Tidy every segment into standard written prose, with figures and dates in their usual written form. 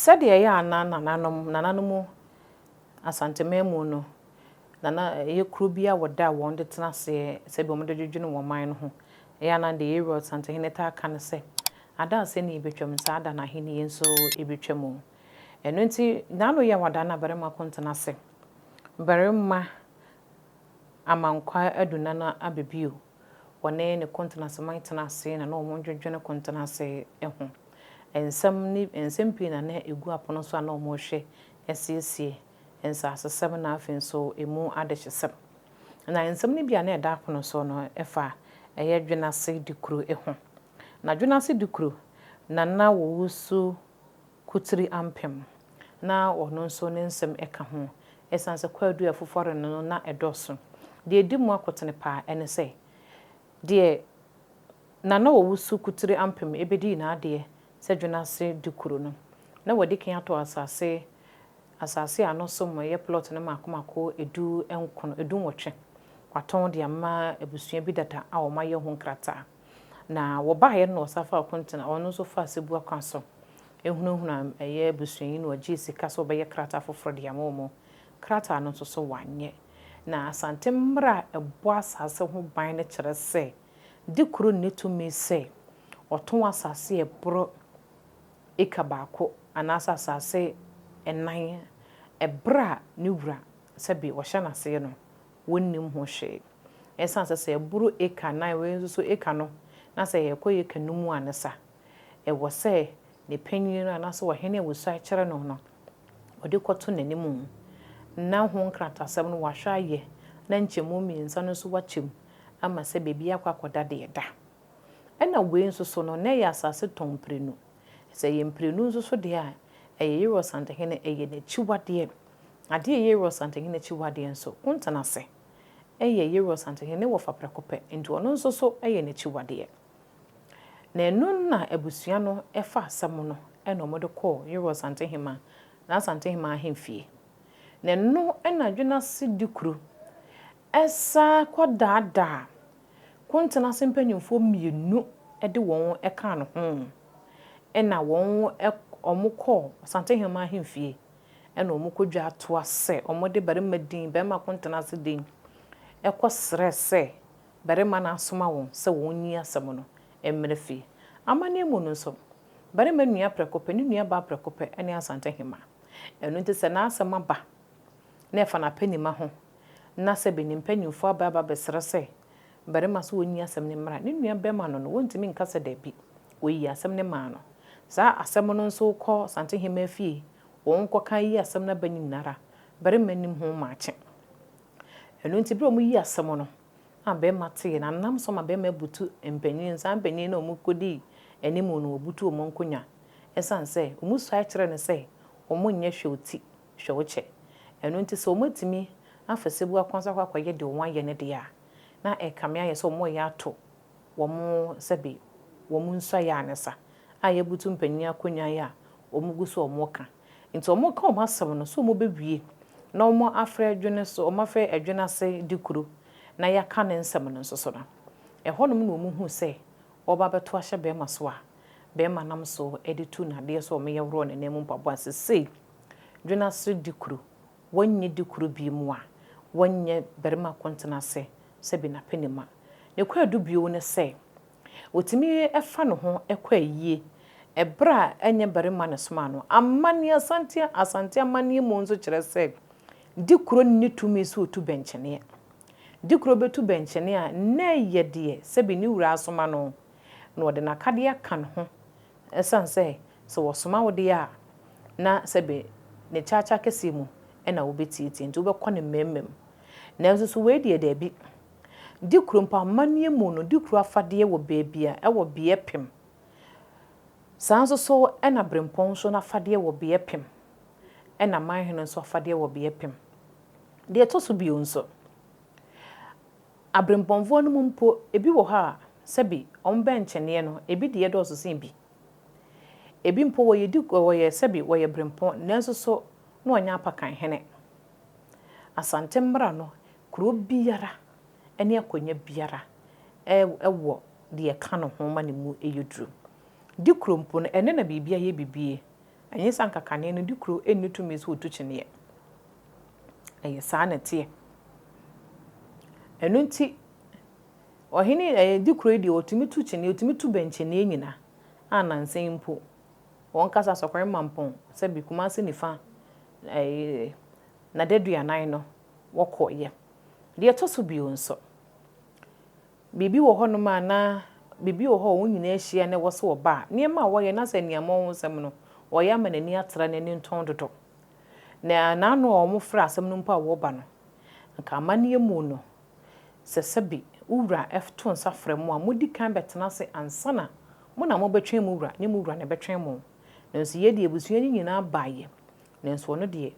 Sɛdeɛ ɛyɛ a na nananom, nananom Asanteman mu no, na na ɛyɛ kuro bi a wɔda a wɔde tena aseɛ sɛdeɛ wɔde dwedwene wɔn man no ho. Ɛyɛ a na deɛ Aaron Asantehene taa ka ne sɛ, Ada a sɛnea ɛbɛtwam no, saa da no ahennie nso bɛtwam. Ɛno nti, n'ano yɛ wadaa na barima ko ntena ase. Barima Amankwa adu nana aba bio. Wɔne ne kontenaseman tena ase na na wɔdwedwene kontenase ho. Nsɛm ne nsɛm pii na na ɛgu apono so a na wɔrehwɛ asiesie nsasesɛm na afei nso ɛmu adehyesɛm. Na nsɛm no bi a na ɛda apono so no fa ɛyɛ Dwenase Dikuro ho. Na Dwenase Dikuro na na wɔwusu Kutiri ampem, na ɔno nso ne nsɛm ka ho. Ɛsiane sɛ kwaadu a ɛfofɔre no no na ɛdɔɔso. Deɛ ɛdi mu akotene paa ne sɛ, deɛ Nana Owusu Kutiri Ampem bɛdii n'adeɛ sɛ Dwenase Dukuro no, na wadi kan atɔ asase asase a ano som yɛ plɔt no mmaako mmaako du nkono, du nwɔtwe. Watɔn de ama abusua bi dada a wɔayɛ ho nkrataa. Na wɔbaeɛ no na ɔsan faa Kontena, ɔno nso faa Sebua kwan so hunahunaa ɛyɛ abusua yi na ɔgyee sika sɛ ɔbɛyɛ krataa foforɔ de ama wɔn. Krataa no nso so wanyɛ. Na Asante mmara a ɛbɔ asaase ho ban no kyerɛ sɛ Dikuro nni tumi sɛ ɔtɔn asaase a ɛboro eka baako anaasɛ asaase nnan ɛberɛ a ne wura sɛbe ɔhyɛ n'aseɛ no wɔnnim ho hwee. Ɛsiane sɛ sɛ ɛboro eka nnan, wei nso so eka no, na sɛ yɛkɔ eka no mu a ne sa, ɛwɔ sɛ ne panin no anaasɛ ɔhene a wɔsuae kyerɛ no no, ɔde kɔto n'anim na ho nkratasɛm no wahwɛ ayɛ na nkyɛmu mmiɛnsa no nso wakyɛ mu ama sɛ baabi akɔ akɔda deɛ ɛda. Ɛna wei nso so no, na ɛyɛ asase tɔn mprenu. Sɛ ɛyɛ mprenu nso so deɛ a, ɛyɛ Yerua Santehene, ɛyɛ n'akyiwadeɛ. Adeɛ a ɛyɛ Yerua Santehene akyiwadeɛ nso, wontena ase. Ɛyɛ Yerua Santehene ne wɔfa prɛko pɛ, nti ɔno nso so yɛ n'akyiwadeɛ. Na ɛno na abusua no fa asɛm no na wɔde kɔɔ Yerua Santehema, n'Asantehema ahemfie. Na ɛno na Dwenase Dikuro san kɔdaadaa Kontenase mpanimfoɔ mmienu de wɔn kaa ne ho na wɔn wɔkɔɔ Asantehema ahemfie na wɔkɔdwaa toa sɛ wɔde barima din, barima Kontenase din kɔsrɛɛ sɛ barima no asoma wɔn sɛ wɔnyi asɛm no mmra fie. Amanneɛ mu no nso, barima nua prɛko pɛ, ne nuabaa prɛko pɛ ne Asantehema. Ɛno nti sɛ n'asɛm aba na ɛfa n'apɛnima ho na sɛ bɛ ne mpanyimfoɔ aba aba abɛsrɛ sɛ barima sɛ ɔnyi asɛm no mmra ne nua bɛrima no no, wɔntumi nka sɛ dabi, wɔyii asɛm no maa no. Saa asɛm no nso kɔ Santehemaa fie, wɔn kɔka yi asɛm no aba nyinara, barima nim ho maakye. Ɛno nti berɛ a wɔyi asɛm no a barima teeɛ no, anam so ma barima butu mpanyin, saa mpanyin no a wɔkɔdii anim no, wɔbutu wɔn nkonnwa ɛsiane sɛ wɔsuae kyerɛɛ no sɛ wɔnyɛ hwɛ oti hwɛ wo kyɛ. Ɛno nti sɛ wɔatumi afa Sebua kwan so akɔ akɔyɛ deɛ wɔayɛ no deɛ a, na ɛrekame ayɛ sɛ wɔreyɛ ato wɔn sɛbe wɔn nsuaeɛ a ne sa a yɛabutu mpanin akonnwa yi a wɔgu so a wɔreka. Nti wɔreka wɔn asɛm no sɛ wɔbɛwie na wɔafrɛ dwene so, wɔafrɛ ɛdwene ase dikuro na yɛaka ne nsɛm no nso so no, ɛhɔnom na wɔhuu sɛ wɔreba abɛto ahyɛ bɛrima so a bɛrima nam so de tu nnadeɛ sɛ wɔyɛ worɔ ne nan mu mpaboa. Sesei dwene ase dikuro, wɔnyɛ dikuro bio mu a, wɔnyɛ barima kontenase sɛ bi n'apenima. Ne kwaadu bio ne sɛ, ɔtumi fa ne ho kɔ ayie ɛberɛ a ɛnyɛ barima na ɛsomaa no. Amanneɛ Asante Asante amanneɛ mu nso kyerɛ sɛ, dikuro nni tumi sɛ ɔtu bɛnkyeneɛ. Dikuro bɛtu bɛnkyeneɛ a, na ɛyɛ deɛ sɛbi ne wura asoma no, na ɔde n'akadeɛ aka ne ho Ɛsiane sɛ, sɛ wɔsoma wo deɛ a, na sɛbe ne kyaakyaa kɛseɛ mu na wobɛtiatia, nti wobɛkɔ ne mmɛmma mu. Nanso so wei deɛ, dabi. Di kuro mpo amanneɛ mu no, di kuro afadeɛ wɔ baabi a ɛwɔ beɛ pem. Saa nso so na berempɔn nso n'afadeɛ wɔ beɛ pem, ɛna manhene nso afadeɛ wɔ beɛ pem. Deɛ ɛtɔ so bio nso, aberempɔnfoɔ no mu mpo, ebi wɔ hɔ a, sɛbi wɔn bɛnkyeneɛ no, ebi deɛ dɔɔso sen bi. Ebi mpo wɔyɛ di wɔyɛ sɛbi wɔyɛ berempɔn, nanso so na wɔnyɛ apakanhene. Asante mmara no, kuro biara ne akonnwa biara wɔ deɛ ɛka ne ho ma ne mu yɛ duru. Di kuro mpo no, ɛnnɛ na biribi ayɛ bibie. Ɛnyɛ sɛ anka kane no, di kuro nni tumi sɛ ɔtu kyiniiɛ. Ɛyɛ saa na ɛteɛ. Ɛno nti, ɔhene ɛɛ di kuro yi deɛ ɔtumi tu kyiniiɛ, ɔtumi tu bɛnkyiniiɛ nyina a nansa yi mpo wɔn kasa Sɔkɔre Mampɔn sɛbi Kumasi nifa ɛɛ Nadaduanan no wɔkɔeɛ. Deɛ ɛtɔ so bio nso, biribi wɔ hɔnom a na biribi wɔ hɔ a wɔn nyinaa ahyia na ɛwɔ sɛ wɔba a, nneɛma a wɔyɛ na sɛ aniammɔnhosɛm no, wɔyɛ ama n'ani atra n'ani ntɔn dodo. Na n'ano a wɔfrɛ asɛm no mpo a wɔba no, anka amanneɛ mu no, sɛ sɛbe wo wura to nsa frɛ mo a, modi kan bɛtena ase ansa na mo na mobɛtwɛn mo wura, nyɛ mo wura na ɛbɛtwɛn mo. Nanso yei deɛ abusua no nyinaa baeɛ, nanso ɔno deɛ,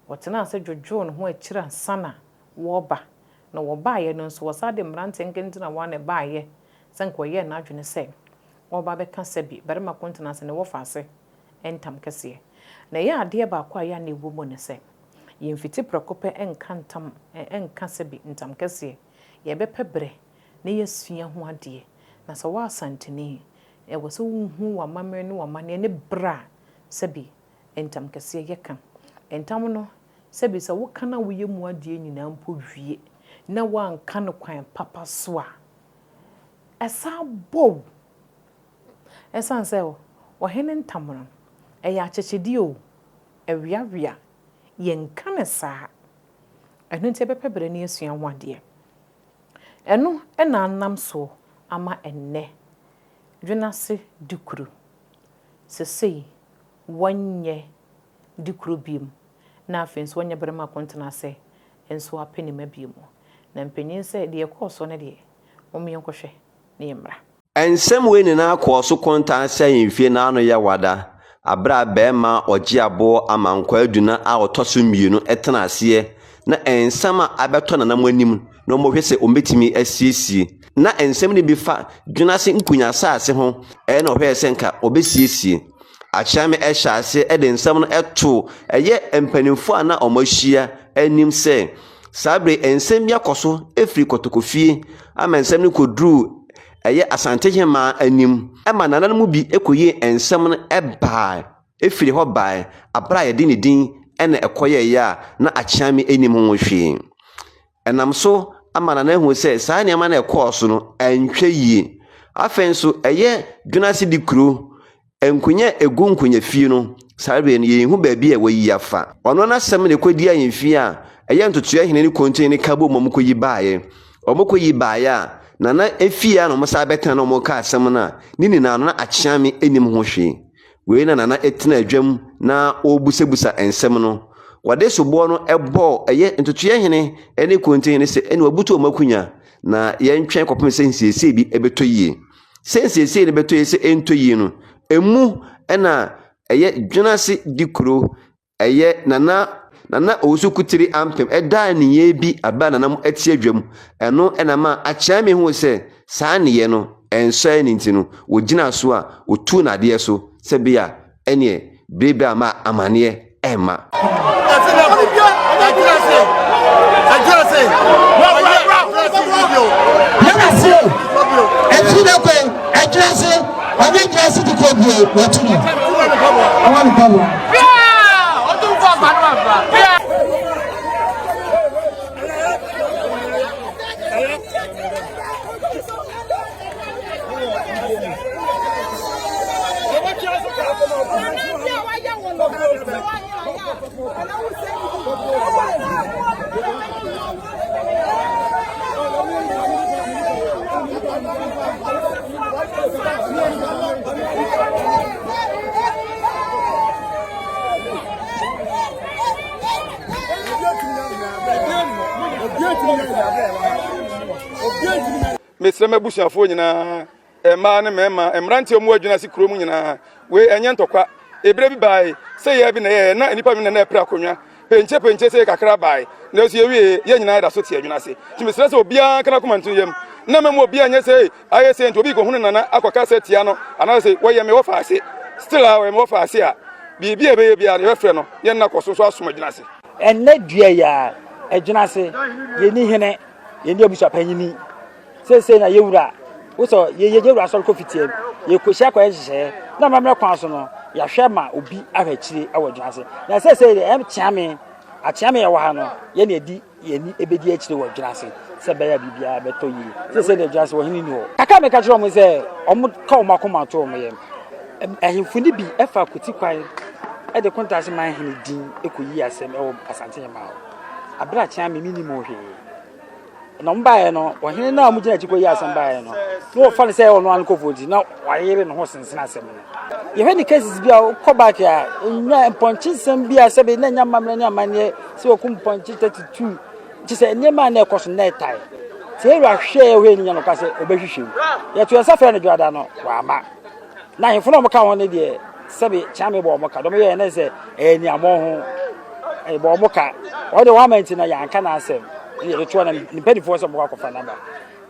ɔtenaa ase dwodwoo ne ho akyiri ansa na wɔreba. Na wɔbaeɛ no nso, wɔsan de mmeranteɛ nkentenawa na ɛbaeɛ sɛ anka ɔyɛɛ n'adwene sɛ ɔreba abɛka sɛbe barima ko ntena ase ne wɔfa ase ntam kɛseɛ. Na ɛyɛ adeɛ baako a ɛyɛ a na ɛwɔ mu ne sɛ, yɛmfiti prɛko pɛ nka ntam, nka sɛbe ntam kɛseɛ. Yɛbɛpɛ berɛ na yɛasua ho adeɛ. Na sɛ wo Asanteni, ɛwɔ sɛ wohu w'amammerɛ ne w'amanneɛ ne berɛ a sɛbe ntam kɛseɛ yɛka. Ntam no, sɛbe sɛ woka na woyɛ mu adeɛ nyinaa mpo wie na woanka no kwan papa so a, ɛsan bɔ wo. Ɛsiane sɛ ɔhene ntam no, ɛyɛ akyekyedeɛ o, ɛweawea, yɛnka no saa. Ɛno nti yɛbɛpɛ berɛ na yɛasua ho adeɛ. Ɛno na anam soɔ ama ɛnnɛ Dwenase Dikuru sesei wɔnyɛ Dikuro biom na afei nso wɔnyɛ Barima Akontenase nso apenima biom. Na mpanyin sɛ deɛ ɛkɔɔ soɔ no deɛ, mom yɛnkɔhwɛ na yɛmmra. Nsɛm wei nyinaa kɔɔ so kontaa sɛ ahemfie no ano yɛ wada bere a barima a ɔgye aboɔ Amankwaa Aduna a ɔtɔ so mmienu tena aseɛ na nsɛm a abɛtɔ nananom anim na wɔhwɛ sɛ wɔbɛtumi asiesie. Na nsɛm no bi fa Dwenase Nkunya asase ho ɛna ɔhwɛɛ sɛ nka ɔbɛsiesie. Akyeame hyɛɛ aseɛ de nsɛm no too ɛyɛ mpanimfoɔ a na wɔahyia anim sɛ saa bere nsɛm bi akɔ so firi Kɔtɔkɔfie ama nsɛm no kɔduruu ɛyɛ Asantehemaa anim ma nananom bi kɔyii nsɛm no baa firi hɔ bae berɛ a yɛde ne din na ɛkɔyɛeɛ a na Akyeame nnim ho hwee. Ɛnam so ama Nana ahu sɛ saa nneɛma no a ɛkɔɔ so no antwa yie. Afei nso, ɛyɛ Dwenase di kuro, nkonya a ɛgu nkonya fie no, saa berɛ no yɛnhu baabi a wɔayi afa. Ɔno n'asɛm na ɛkɔdi ahemfie a ɛyɛ ntotoeɛ hene ne kontohene ka bom ma wɔkɔyi baeɛ. Wɔkɔyi baeɛ a, Nana efie a na wɔsan bɛtena na wɔka asɛm no a, ne nyinaa no na Akyeame nnim ho hwee. Wei na Nana tena dwam na ɔrebusabusa nsɛm no. Wɔde soboɔ no bɔɔ ɛyɛ ntotoeɛ hene ne konti hene sɛ ɛne wabutu wɔn akunya na yɛntwɛn kɔpem sɛ nsiesie bi bɛtɔ yie. Sɛ nsiesie no bɛtɔ yie sɛ ɛntɔ yie no, ɛmu na ɛyɛ Dwenase di kuro Ɛyɛ Nana Nana Owusu Kutiri Ampem daa nneyɛɛ bi bere a Nana mo te adwam. Ɛno na ɛma Akyeame huu sɛ saa nneyɛɛ no ɛnsɔ ani nti no, wɔgyinaa so a wɔtuu no adeɛ so sɛ bia ɛneɛ bere bi amma amaneɛ ɛmma. Mesrɛ m'abusuafoɔ nyinaa, mmaa ne mmarima, mmeranteɛ a wɔwɔ Adwinase kurom nyinaa, wei ɛnyɛ ntɔkwa. Eberɛ bi bae, sɛ yɛɛ bi na yɛyɛ, na nnipa bi na na ɛpere akonnwa. Penkyɛ penkyɛ sei kakra bae, nanso yɛwieɛ, yɛn nyinaa yɛda so te Adwinase. Nti mesrɛ sɛ obiara nka n'akoma nto ne yam, na mma mu obiara nyɛ sei, ayɛ sei nti obi rekɔhunu Nana akɔka sɛ tia no, anaasɛ wɔyɛ me wɔfa ase. Still a wɔyɛ me wɔfa ase a, biribi a ɛbɛyɛ biara no yɛbɛfrɛ no, yɛne no akɔ so nso asom Adwinase. Ɛnnɛ dua yi ara, Adwinase, yɛnni hene. Yɛn abusuapanyini seesei na yɛwura wosɛ yɛyɛ yɛwura asɔre kɔ fitiam yɛkɔhyia kɔyɛ nhyehyɛeɛ na amammerɛ kwan so no yɛahwɛ ma obi ahwɛ akyire wɔ adwuma ase na seesei deɛ ɛm kyeame akyeame yɛwɔ ha no yɛne ɛdi yɛni ɛbɛdi akyire wɔ adwuma ase sɛ bɛyɛ a biribiara bɛtɔ yie seesei deɛ adwuma ase ɔhene ni hɔ kakra meka kyerɛ wɔn sɛ wɔn ka wɔn akoma to wɔn yam ahemfo no bi ɛfa kuti kwan ɛde kontaase man hene din ɛkɔyi asɛm ɛwɔ Asante Hemaa hɔ. Abere akyea me, mennim ho hwee. Na wɔn baeɛ no, ɔhene no a wɔgyina akyi kɔyi asɛm baeɛ no, na wɔfa no sɛ ɛyɛ ɔno ara ne kɔfoɔ nti, na wayere ne ho sensene asɛm no. Yɛhwɛ ne cases bi a wokɔ back a, nnwa mpɔnkye nsɛm bi a sɛbe na ɛnyɛ amammerɛ ne amanneɛ sɛ wɔkum mpɔnkye 32 kyɛ sɛ nneɛma a na ɛkɔ so na ɛtae. Sɛ yɛwura hwɛɛ hwɛ ne nya no ka sɛ ɔbɛhwehwɛ mu. Yɛto yɛn nsa frɛ no dwoada no, wamma. Na ahemfo no a wɔka ho no deɛ sɛbe kyeame bɔ wɔn ka dɔm yɛɛ ne sɛ ɛyɛ niamɔ ho ɛbɔ wɔn ka wɔn deɛ wɔn ama nti na yɛanka n'asɛm ne yɛde toɔ na ne mpanimfoɔ sɛ wɔkɔ akɔfa n'aba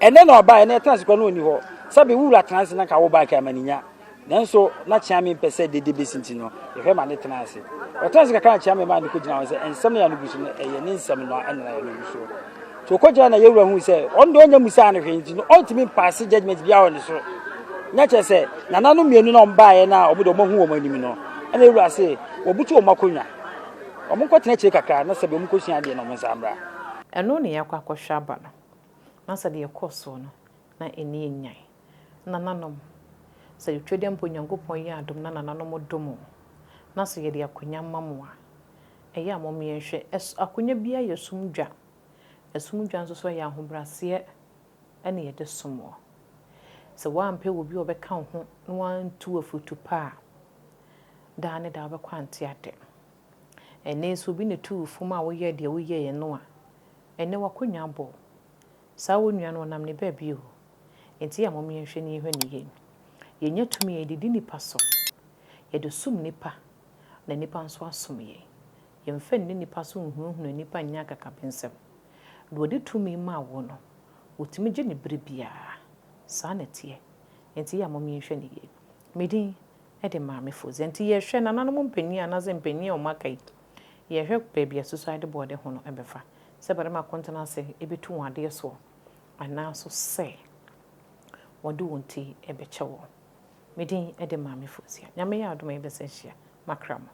ɛnɛ na ɔba ɛnɛ ɛtena ase kora na ɔni hɔ sɛbe wura tena ase na nka wo ba nka ama ne nya nanso na kyeame mpɛ sɛ dede bɛsi nti no yɛhwɛ ma ne tena ase ɔtena ase kakra na kyeame ma ne kɔgyina hɔ sɛ nsɛm no yɛ no gu so no ɛyɛ ne nsɛm no ɛna yɛ no gu so Nti ɔkɔgyina na yɛwura hui sɛ ɔno deɛ ɔnyɛ musaa no hwee nti no ɔntumi mpaase judgement biara wɔ ne so. Na kyerɛ sɛ nananom mmienu na ɔmbaeɛ no a ɔmo deɛ ɔmo ahu wɔn anim no ɛna yɛwura se wɔbutu wɔn akonnwa ɔmo nkɔtena akyire kakra na sɛbi ɔmo nkɔsua adeɛ na ɔmo nsan mmra. Ɛno na yɛakɔ akɔhwɛ aba no, na sɛ deɛ ɛkɔɔ soɔ no, na ani nnyan. Nananom, sɛ yɛtwa dɛ mpo Nyankopɔn yɛ adom na nananom dom mo, na sɛ yɛde akonnwa ma mo a, Ɛyɛ a mom yɛnhwɛ. Ɛs akonya biara yɛ sum dwa. Ɛsum dwa nso so ɛyɛ ahobraseɛ ɛna yɛde som wɔ. Sɛ woampɛ obi a ɔbɛka wo ho na wantu wo afutu pa a, daa ne daa wobɛkɔ ante ade. Ɛnnɛ yi sɛ obi na ɛtu wo fo ma woyɛɛ deɛ woyɛeɛ no a, ɛnnɛ w'akonya abɔ wo. Saa wo nua no ɔnam ne baabi o. Enti ɛyɛ a mom yɛnhwɛ na yɛnhwɛ no yie. Yɛnya tumi a yɛde di nnipa so. Yɛde som nnipa na nnipa nso asom yɛn. Yɛmfa nni nnipa so nhunahuna nnipa nyɛ akakabensɛm. Deɛ ɔde tumi maa wo no, ɔtumi gye no berɛ biara. Saa na ɛteɛ. Enti yɛ a mom yɛnhwɛ no yie. Me din de Maame Fozia. Enti yɛhwɛ nananom mpanin anaasɛ mpanin a wɔaka yi, yɛhwɛ baabi a Suicide Board ho no bɛfa. Sɛ barima akɔntena ase bɛtu wɔn adeɛ soɔ anaa nso sɛ wɔde wɔn ti bɛkyɛ wɔn. Me din de Maame Fozia. Nyame yɛ adom a yɛbɛsan ahyia. Makra mo.